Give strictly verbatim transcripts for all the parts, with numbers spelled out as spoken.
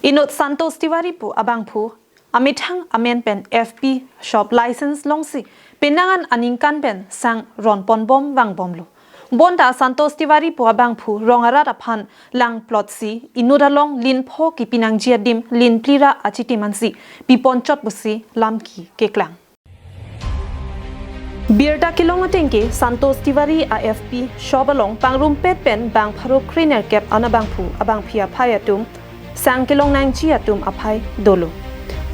Inut Santosh Tiwari pu abangphu amethang amen pen F B shop license longsi penang an aningkan pen sang ronponbom vangbomlo. Bonta Santosh Tiwari pu abangphu rong arat aphan lang plot si inut along lin pho kipinangji adim lin phli ra achitim ansi piponchot pusi lamki keklang. Birta kelong atengke Santosh Tiwari a F B shop along pangrumpet pen bang pharo krenerkep an abangphu abangphi aphai atum sang kelong nangji atum aphai dolo.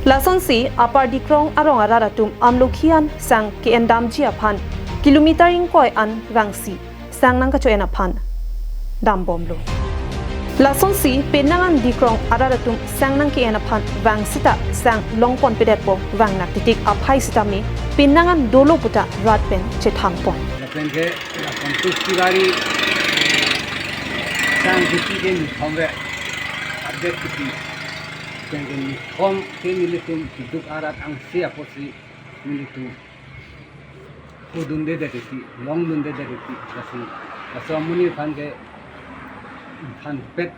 Lasonsi Upper Dikrong arong arat atum amlokhi an sang ke-endamji aphan kilometer ingkoi an vangsi sang nangkacho-en aphan dambomlo. Lasonsi penang an Dikrong arat atum sang nangke-en aphan vang sita sang longponpedetpo, vang naktitik aphai sitame penang an dolo puta rat pen chethanpon. Lapen ke Santosh Tiwari sang kiti ke nikhom ve update kiti. Lapen ke nikhom ke nelitum keduk arat angse apotsi nelitum pudunde det isi, longdunde det isi, lasi laso amonit aphan ke phanpet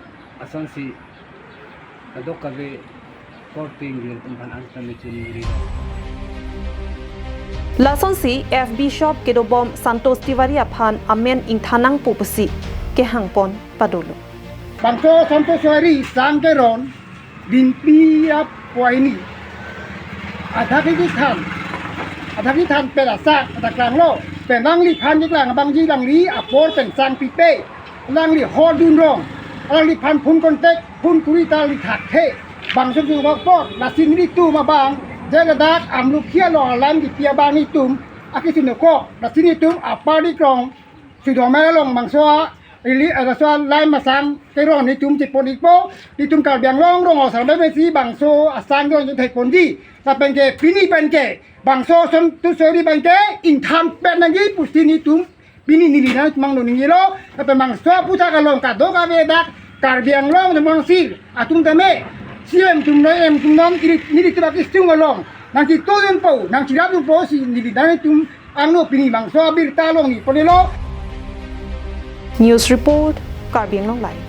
asonsi kadokave korte ingjir atum aphan angtame chunri. Lasonsi F B shop kedobom Santosh Tiwari aphan amen ingthan nangpo pusi kehangpon padolo. Bangso Santosh Tiwari sang keron, binpi ap puaini. Adak kethan, adak kethan pen asak, adak klanglo. Pen nangliphan keklang abangji nangli apor pen sang pipe. Nangli hordun rong. Nangliphan phone contact, phone kuri ta nangli thakhe. Bangso jubak por, lasi nelitum abang, je ladak amlokhi along alam kipi abang nelitum akisi nokok. Lasi nelitum Upper Dikrong Sudomer along bangso a, ili, eh, bangso a line masang keron nelitum chepon-ikpo, nelitum Karbi Anglong rong asar bemesi bangso asang keron chethekponji. Lapen ke pini pen ke bangso Santosh Tiwari pen ke ingthan pen nangji pusi nelitum pini neli nangmangno ningjelo. Lapen bangso aputhak along kadokave dak Karbi Anglong Dongmangsi atum tame C M atum non, M atum non, ili, nelitum akisung along nangchitodunpo, nangchirapdunpo si neli nangtum angno pini bangso abirta along neli ponelo. News report, Karbi Anglong Live.